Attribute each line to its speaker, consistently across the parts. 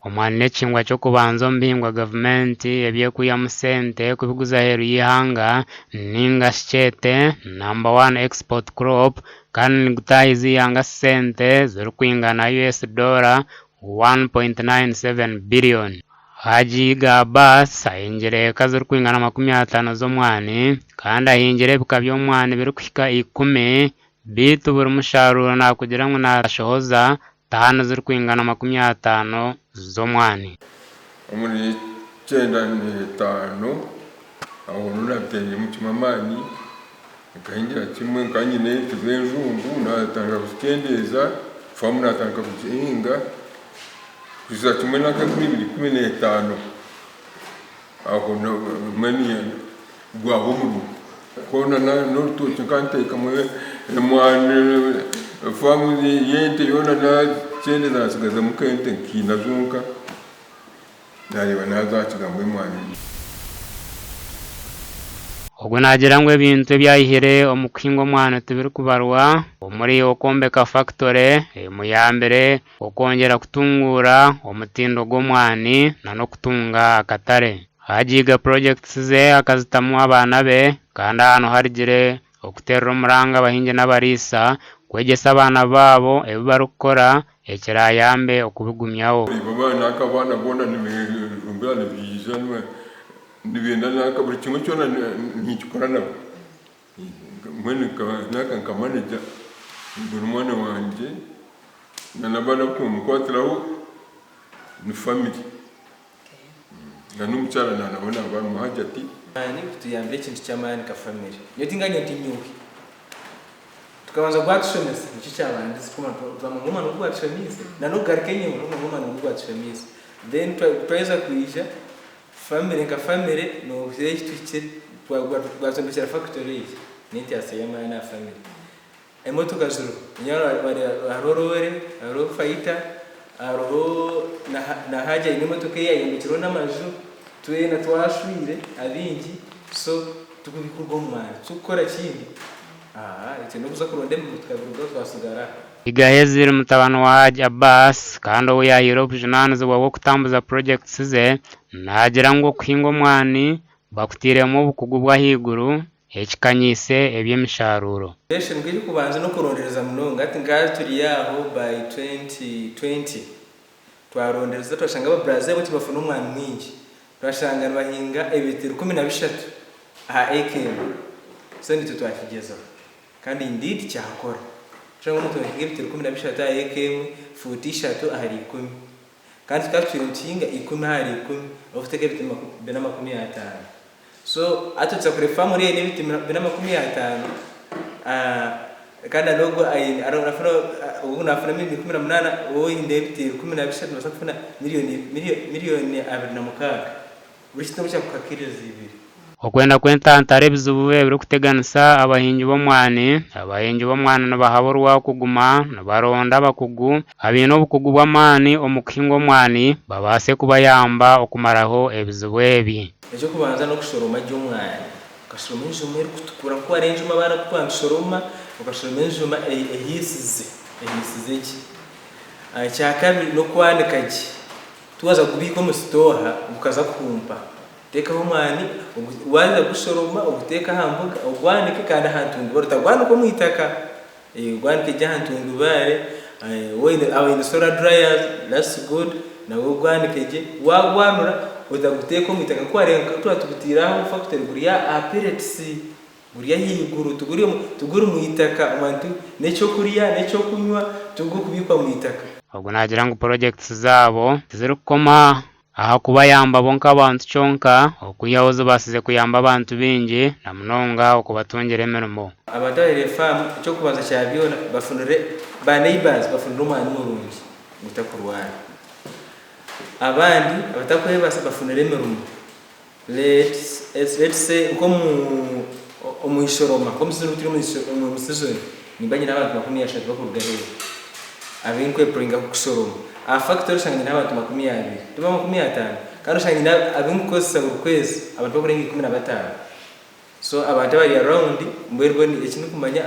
Speaker 1: Omwani n'ekihingwa ky'okubanza omu bihingwa gavumenti ebi erikwihamu sente kubiguza aheeru y'eihanga ninga shi kyete number one export crop kandi nigutaahiza eihanga sente zirikwingana US dollar 1.97 billion. Haji Yiga Abbas ahingire eka zirikwingana 50 z'omwani kandi ahingire ebika by'omwani birikuhika ikumi beitu buri musharuuro naakugira ngu naashohoza taano zirikwingana 50 z'omwani.
Speaker 2: Omuri kyenda n'etaano aho niho naabitengiremu kimwe amaani, nkahingira kimwe, nkaba nyine ente z'enjungu naatandika kuzikyendeeza, faamu naatandika kugihinga kuhitsya kimwe nanka enkumi ibiri ikumi n'etaano aho mbwenu gwaba omurimo. Hoona n'orutookye nkaba nteekamu emwaani, faamu y'ente yoona naagikyendeeza naatsigazamu nk'ente nka ina zonka. Naareeba naaza aha kigambo emwaani.
Speaker 1: Ogwo naagira ngu ebintu ebi aihire omu kuhinga omwani tibirikubarwa omuri okwombeka fakitore emuyambire okwongyera kutunguura omutindo gw'omwani n'okutunga akatare. Haji Yiga purojekiti ze akazitamu abaana be kandi aha niho arugire okuteerera omuranga abahingi n'abariisa kwegyesa abaana baabo ebi barikukora ekiraayambe okubigumyaho.
Speaker 2: Reeba abaana aka abaana boona nibejumbira nibaija nibenda nanka buri kimwe kyona ninkikora nabo. Mbwenu nanka nka manager buri mwana wangye na n'abaana abu kumukwatiraho ni family. Na n'omukyara naaba naaba arimu Hajati.
Speaker 3: Amaani kutuyambira ekintu ky'amaani nka family. Nyowe tinganye nti nyowe. Tukabanza gwatushomesa nikyo kyabandize twamanya ngu omwana ogu gwatushomiise na n'okugaruka enyima n'okumanya ngu omwana ogu gwatushomiise. Then twaheza kwija family nka family nohurira eki tuhikire gwatwombekyera factory egi n'entasya y'amaani aha family. Emotoka ziriho nindeeba hariho roore, hariho fayita, hariho na Haji aine emotoka eye ayombekireho n'amaju, twena twashwire abaingi so tikubikurwa omu maani tikukora kindi itwe n'okuza kuronda emirimo tukabirugaho twasigara aha.
Speaker 1: Yiga Hezir mutabani wa Haji Abbas kandi ou yaahaire obujunaanizibwa bw'okutambuza purojekiti ze naagira ngu okuhinga omwani bakutairemu obukugu bw'ahaiguru Ekikanyiise eby'emisharuuro.
Speaker 3: Mbwenu nk'eky'okubanza n'okurondereza munonga hati nka turi aho by 2020 twarondereza twashanga aba Brazil bo tibafuna omwani mwingi twashanga nibahinga ebiti 13 aha acre emwe so nitwe twakigyezaho kandi indeed kyakora kushanga omuntu nahinga ebiti 13 aha acre emwe fuuti ishatu ahari ikumi kandi tukaba tutwire nituhinga ikumi ahari ikumi orikuteeka ebiti bina 50. So hati tuza kureba famu eriyo eine ebiti bina 50 kandi hariho ogu aine nafuna ogu nafuna miliyoni 18 ou oine ebiti 13 nobaasa kufuna miliyoni 26 buri kiti nobu kyakuha kilos ibiri.
Speaker 1: Okwenda kwentantara ebizibu ebirikuteganisa abahingi b'omwani, Abahingi b'omwani nibahaburwa kuguma nibaronda abakugu abaine obukugu bw'amaani omu kuhinga omwani babaase kubayamba okumaraho ebizibu ebi.
Speaker 3: Eky'okubanza n'okushoroma gye omwani. Okashoroma enjuma erikutukura nk'oku hariho enjuma abaana ku twaaba nitushoroma, okashoroma enjuma ehiisize, ehiisize gye. Ekyakabiri n'okwanika gye. Tiwaaza kugubiika omu sitooha gukaza kuhumpa. Teekaho omwani, waaheza kugushoroma oguteeke aha mbuga, ogwanike kandi aha ntundubaare, otagwanika omu itaka. Ogwanike gye aha ntundubaare, waaba oine solar dryers that's good, nabwo ogwanike gye, waagwanura otaguteeka omu itaka ahabw'okuba ku twaba tugutaire aho omu factory guri aha pellets, guri ahaiguru tiguri mu itaka omanya n'ekyokurya n'ekyokunywa tigurikubiikwa mu itaka.
Speaker 1: Ogu naagira ngu purojekiti zaabo tizirikukoma aha kubayamba bo nk'abantu kyonka, okwihaho zibaasize kuyamba abantu baingi na munonga okubatungira emirimo.
Speaker 3: Abantu abaine faamu eky'okubanza kya byona bafunire ba neighbours bafunire omwani murungi gutakurwara. Abandi abatakwebasa bafunire emirimo let's let's say nk'omu omu ishoroma nk'omu season obu turi omu season nimba nyine abantu 30 bakuruga aheeru abu nkwepuringa kushoroma. Aha factory oshanga nyine abantu 20 tiba 50 kandi oshanga nyine abu nkukozesa buri kwezi abantu bakurenga 15. So abantu abari around mbwenu bo eki ndikumanya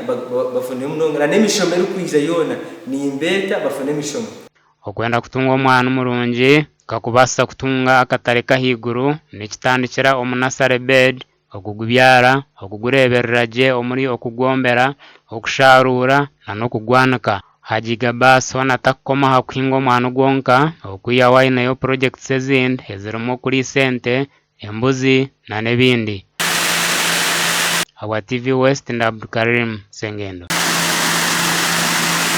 Speaker 3: bafunire munonga na n'emishomo erikwija yoona nimbeeta bafune emishomo.
Speaker 1: Okwenda kutunga omwana murungi. Kakubaasisa kutunga akatare k'ahaiguru nikitandikira omu nursery bed, okugubyara, okugureeberera gye omuri okugwombera, okusharuura na n'okugwanika. Hajji Gabas hoona takukoma aha kuhinga omwani gwonka, okwihaho aineyo projects ezindi ezirimu okuriisa ente, embuzi na n'ebindi. Ahabwa TV West ndi Abdukarim Sengendo.